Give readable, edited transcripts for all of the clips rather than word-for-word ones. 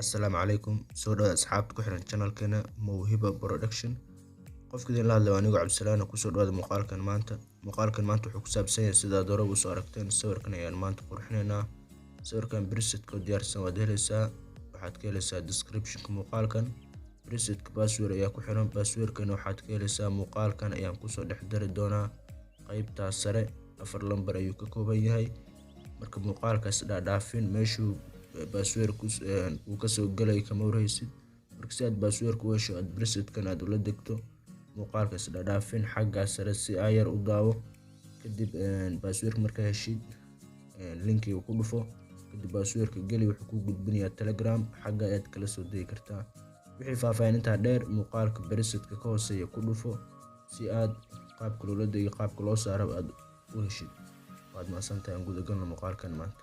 Assalaamu calaykum. Soo dhawaad asxaabta ku xiran channelkeena Mawhiba Production. Qofka idin la hadlay waa anigoo Cabdisalaan. Kusoo dhawaada muuqaalkan maanta. Muuqaalkan maanta wuxuu ku saabsan yahay, sidaad hore usoo aragteen, sawirkan ayaan maanta qurxinaynaa. Sawirkan presetka oo diyaarsan waad helaysaa, waxaad ka helaysaa descriptionka muuqaalkan. Presetka password ayaa ku xiran, passwordkana waxaad ka helaysaa muuqaalkan ayaan kusoo dhex dari doonaa qaybtaas sare. Afar lambar ayuu ka kooban yahay. Marka muuqaalkaas dhaadhaafin, meeshuu password uu kasoo galay kama warhaysid. Marka si aad passwordka u hesho, aad presetkan aad ula degto, muuqaalkaas dhaadhaafin, xaggaa sare si ayar u daawo. Kadib passwordka markaa heshid, linkiga ku dhufo, kadib passwordka geli, wuxuu kuu gudbinayaa Telegram, xagga ayaad kala soo degi kartaa. Wixii faahfaahin intaa dheer, muuqaalka presetka ka hooseeya ku dhufo si aad qaabka loola degi, qaabka loo saaro aad u heshid. Waad mahadsantahay. Aan gudagalno muuqaalkan maanta.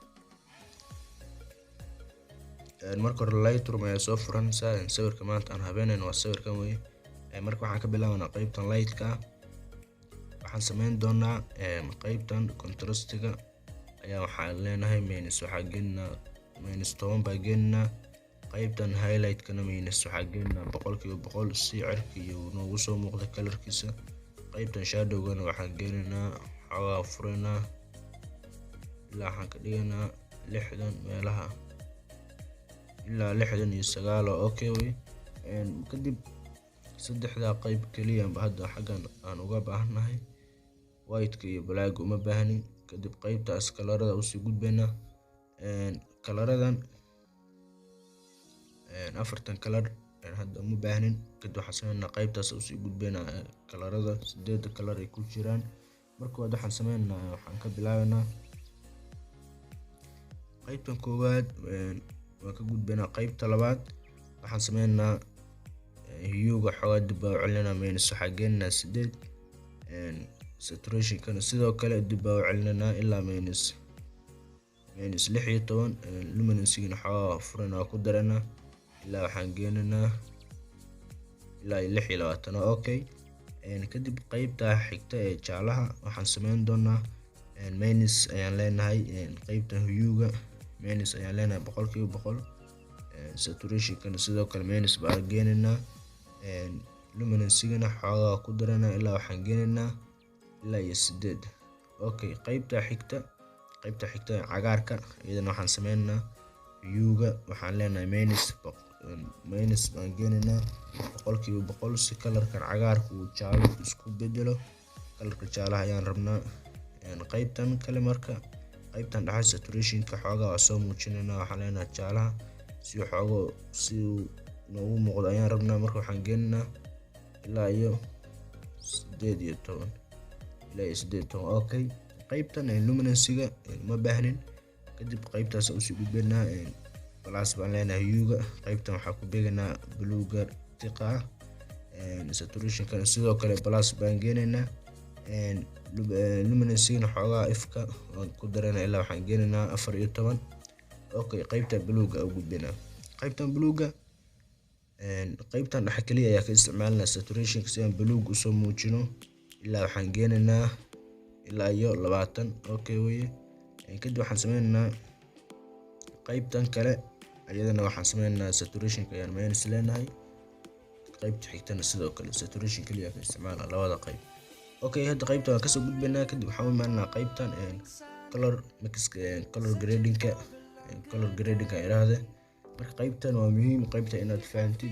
Marka hore Lightroom ayaa soo furanaysaa. Sawirka maanta aan habeenayno waa sawirkan weye. Marka waxaan ka bilaabanaa qeybtan lightka. Waxaan sameyn doonaa qeybtan contrastiga ayaa waxaan leenahay minus, waxaa gelinaa -10 baa gelinaa. Qeybtan highlightkana minus waxaa gelinaa 100% si cirka iyo noogu soo muuqda colorkiisa. Qeybtan shadowgana waxaan gelinaa xoogaa, furanaa ilaa waxaan ka dhiganaa 60 meelaha, ilaa 69 oo okay wey. Kadib saddexdaa qeyb keliya hadda xaggan aan uga baahannahay, whiteka iyo black uma baahnin. Kadib qeybtaas colorada usii gudbaynaa. Coloradan, afartan color hadda uma baahnin. Kadib waxaan sameynaa qeybtaas usii gudbaynaa, colorada sideeda color ay ku jiraan. Marka koowaad waxaan sameynaa, waxaan ka bilaabanaa qeybtan koowaad, waan ka gudbaynaa qeybta labaad. Waxaan sameynaa huega xoogaa dib baa u celinaa, minus waxaa geeninaa 8. Saturationkana sidoo kale dib baa u celinaa ilaa -16. Luminancegana xoogaa furan waa ku daranaa, ilaa waxaan geeninaa ilaa 26. Okay, kadib qeybta xigta ee jaalaha waxaan sameyn doonaa minus ayaan leenahay, qeybta huega minus ayaan leenahay 100%. Saturationkana sidoo kale minus baan geeninaa, luminancegana xoogaa ku daranaa, ilaa waxaan geeninaa ilaa iyo 8. Okay, qeybta xigta cagaarka iyadana waxaan sameynaa huega waxaan leenahay minus baan geeninaa 100% si colorkan cagaarka uu jaalo isku bedelo. Colorka jaalaha ayaan rabnaa qeybtan kale. Marka qeybtan dhexe saturationka xoogaa waa soo muujinaynaa, waxaan leenahay jaalaha si xoogo si uu noogu muuqdo ayaan rabnaa. Marka waxaan geeninaa ilaa iyo 18, ilaa iyo 18. Okay, qeybtan luminancega ma baahnin. Kadib qeybtaas usii gudbaynaa, plus baan leenahay huega, qeybtan waxaa ku beeganaa bluega tiqa ah. Saturationkana sidoo kale plus baan geenaynaa, luminancegana xoogaa ifka waan ku daranaa, ilaa waxaan geenaynaa 14. Okay, qeybta bluega u gudbaynaa. Qeybtan bluega, qeybtan dhexe kaliya ayaa ka isticmaalinaa saturationka si aan buluug usoo muujino, ilaa waxaan geenaynaa ilaa iyo 20. Okay weye. Kadib waxaan sameynaynaa qeybtan kale, iyadana waxaan sameynaynaa saturationka ayaan minus leenahay. Qeybta xigtana sidoo kale saturation kaliya ka isticmaala labada qeyb. Okay, hadda qeybtan waan kasoo gudbaynaa. Kadib waxaan u imaanaa qeybtan color mix, color gradingka, color gradingka iraahde. Marka qeybtan waa muhiim, qeybta inaad fahantid.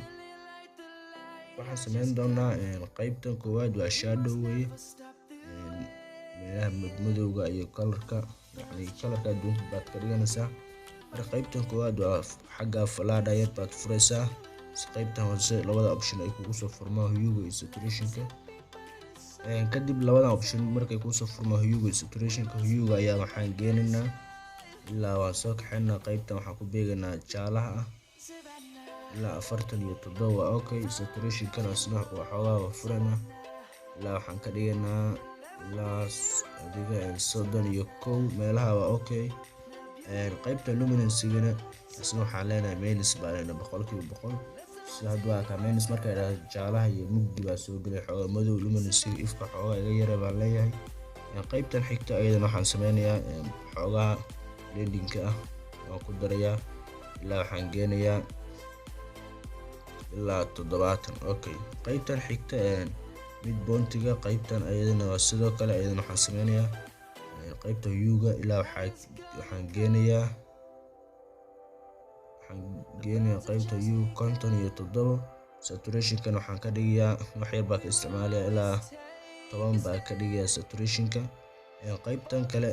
Waxaan sameyn doonaa qeybtan koowaad waa shadow weye, meelaha madmadowga iyo colorka, yacni colorka doontid baad ka dhiganaysaa. Marka qeybtan koowaad waa xagga falaadha yar baad furaysaa si qeybtan hoose labada option ay kugu soo furmaan, huega iyo saturationka. Kadib labada option markay kusoo furmaan, huega iyo saturationka, huega ayaa waxaan geenaynaa ilaa waan soo kaxaynaa, qeybtan waxaan ku beeganaa jaalaha ah ilaa 47. Okay, saturationkana isna waxoogaa waa furaynaa, ilaa waxaan ka dhiganaa ilaa adiga 31 meelaha waa okay. Qeybta luminancegana isna waxaan leenahay minus baa leenahay 100%. Si hadda waa ka minus marka idhaahdo, jaalaha iyo mugdi baa soo gelay, xoogaa madow, luminancega ifka xoogaa iga yara baan leeyahay. Qeybtan xigta iyadana waxaan sameynayaa xoogaa blendingka ah waan ku darayaa, ilaa waxaan geenayaa ilaa 70. Okay, qaybtan xigta, mid pointiga, qaybtan ayadana waa sidoo kale. Ayadana waxaan sameynayaa qaybta huega ilaa waxaan geenayaa qaybta hue 57. Saturationkan waxaan ka dhigayaa, wax yar baa ka isticmaalaya, ilaa 10 baa ka dhigayaa saturationka. Qaybtan kale,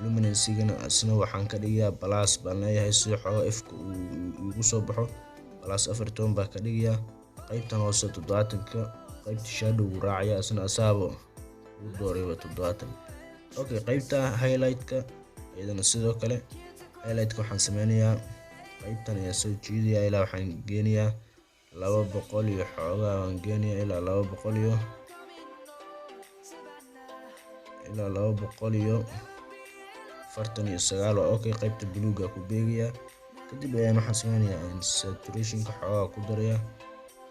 luminancegana, isna waxaan ka dhigayaa plus baan leeyahay, si xooga ifka uu igu soo baxo. Plus 14 baa ka dhigayaa. Qaybtan hoose 70-ka, qaybta shadow raacaya, isna asaabo uu doorayba 70. Okay, qaybta highlight-ka iyadana sidoo kale. Highlight-ka waxaan sameynayaa, qaybtan ayaa soo jiidaya, ilaa waxaan geenayaa 200 iyo xoogaa waan geenayaa, ilaa 249. Waa okay. Qaybta buluuga ku beegayaa. Kadib ayaan waxaan sameynayaa saturationka xoogaa ku daraya,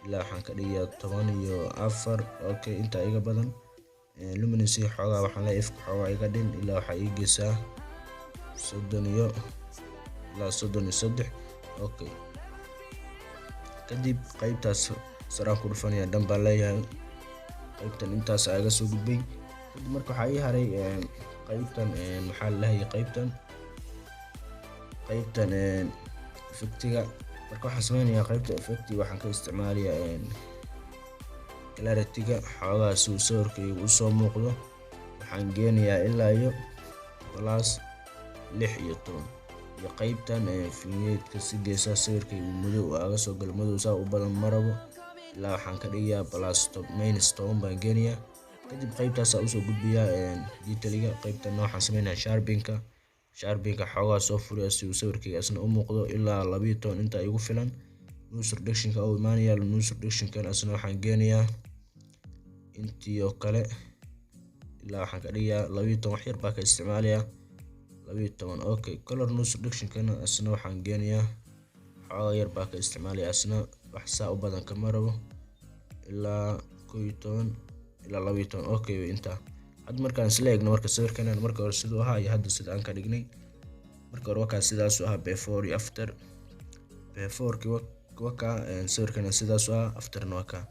ilaa waxaan ka dhigayaa 14. Okay, intaa iga badan. Luminance xoogaa waxaan leeyahay ifka xoogaa iga dhin, ilaa waxaa ii geysaa 30 iyo ilaa 33. Okay, kadib qaybtaas saraan ku dhufanaya, dhan baan leeyahay. Qaybtan intaas aga soo gudbay. Kadib marka waxaa ii haray qaybtan, maxaa la lahayay, qaybtan effectiga. Marka waxaan sameynayaa qaybta effectiga, waxaan ka isticmaalayaa clarity-ga xoogaa si uu sawirkayga usoo muuqdo. Waxaan geenayaa ilaa iyo plus 16. Iyo qaybtan vignette-ka, si geesaha sawirkayga madow aga soo galo. Madow saa u badan ma rabo. Ilaa waxaan ka dhigayaa plus minus 10 baan geenayaa. Kadib qaybtaasaa usoo gudbiyaa detailiga. Qaybtan waxaan sameynayaa sharpenka. Sharpenka xoogaa soo furiya si uu sawirkayga isna u muuqdo, ilaa 12 inta igu filan. Noise reductionka u imaanaya. Noise reductionkan isna waxaan geenayaa intii oo kale, ilaa waxaan ka dhigayaa 12. Wax yar baa ka isticmaalayaa, 12. Okay, color noise reductionkana isna waxaan geenayaa, xoogaa yar baa ka isticmaalaya, isna wax saa u badan kama rabo, ilaa 11 ilaa 12. Okay, intaa hadda markaan isla eegno. Marka sawirkan marka hore siduu ahaa iyo hadda sida aan ka dhignay. Marka hore wakaa sidaasuu ahaa, before iyo after. Beforeki wakaa sawirkan sidaasuu ahaa, afterna wakaa.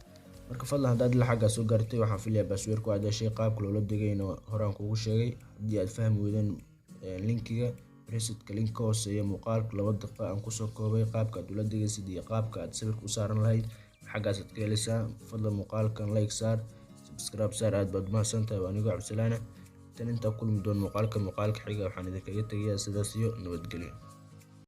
Marka fadlan, haddaad ila xaggaa soo gaartay, waxaan filayaa passwordku aad heshay. Qaabka loola degayna horaan kugu sheegay. Haddii aad fahmi weydeen linkiga presetka, link ka hooseeya muuqaalka, 2 daqiiqo aan kusoo koobay qaabka aad ula degaysid iyo qaabka aad sawirka u saaran lahayd, xaggaas aad ka helaysaa. Fadlan muuqaalkan like saar, subscribe saar. Aad baad umahadsan tahay. Waa anigoo Cabdisalaana. Tan intaa kulmi doon muuqaalka xiga, waxaan idinkaga tegayaa sidaas iyo nabadgelyo.